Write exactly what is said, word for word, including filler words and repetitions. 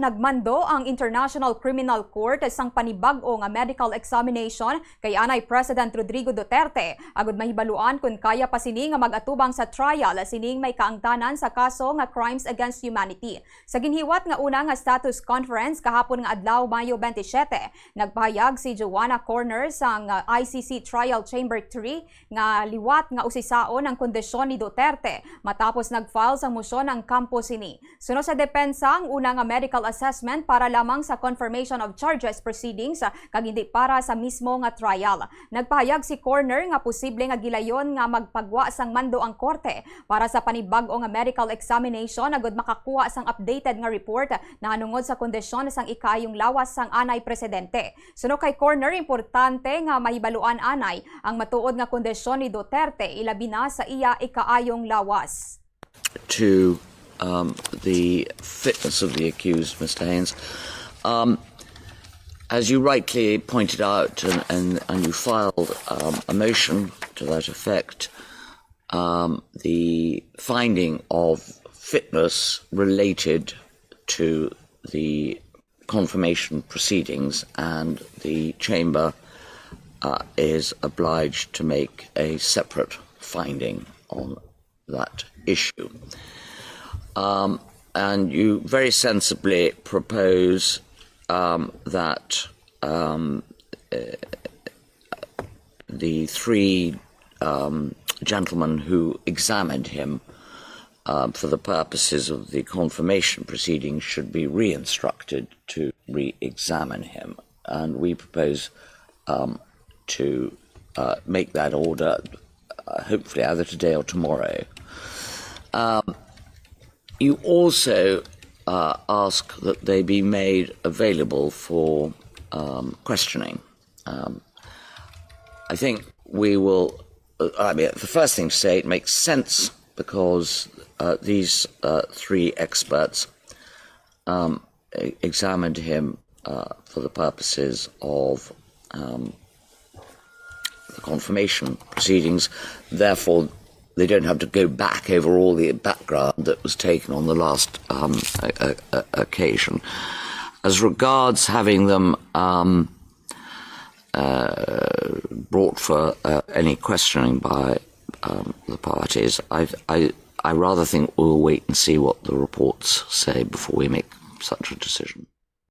Nagmando ang International Criminal Court sang panibag-o nga medical examination kay anay President Rodrigo Duterte agud mahibaluan kon kaya pa sini nga mag-atubang sa trial sining may kaangtanan sa kaso nga crimes against humanity. Sa ginhiwat nga una nga status conference kahapon nga adlaw, Mayo twenty-seven, nagpahayag si Joanna Corner sang, uh, I C C Trial Chamber three nga liwat nga usisaon ang kondisyon ni Duterte matapos nag-file sang motion ang kampo sini. Suno sa depensa, ang una nga medical assessment para lamang sa confirmation of charges proceedings, ah, kag hindi para sa mismo nga trial. Nagpahayag si Corner nga posible nga gilayon nga magpagwa sang mando ang korte para sa panibag-o nga medical examination agud makakuha sang updated nga report nahanungod sa kondisyon sang ikaayong lawas sang anay presidente. Suno kay Corner, importante nga mahibaluan anay ang matuod nga kondisyon ni Duterte, ilabi na sa iya ikaayong lawas. To um, the fitness of the accused, Mister Haynes. Um, as you rightly pointed out, and, and, and you filed um, a motion to that effect, um, the finding of fitness related to the confirmation proceedings, and the chamber uh, is obliged to make a separate finding on that issue. Um, and you very sensibly propose um, that um, uh, the three um, gentlemen who examined him um, for the purposes of the confirmation proceedings should be re-instructed to re-examine him. And we propose um, to uh, make that order, uh, hopefully either today or tomorrow. Um, you also uh, ask that they be made available for um, questioning. Um, I think we will. Uh, I mean, the first thing to say, it makes sense because uh, these uh, three experts um, e- examined him uh, for the purposes of um, the confirmation proceedings. Therefore, they don't have to go back over all the background that was taken on the last um, o- o- occasion. As regards having them um, uh, brought for uh, any questioning by um, the parties, I, I, I rather think we'll wait and see what the reports say before we make such a decision.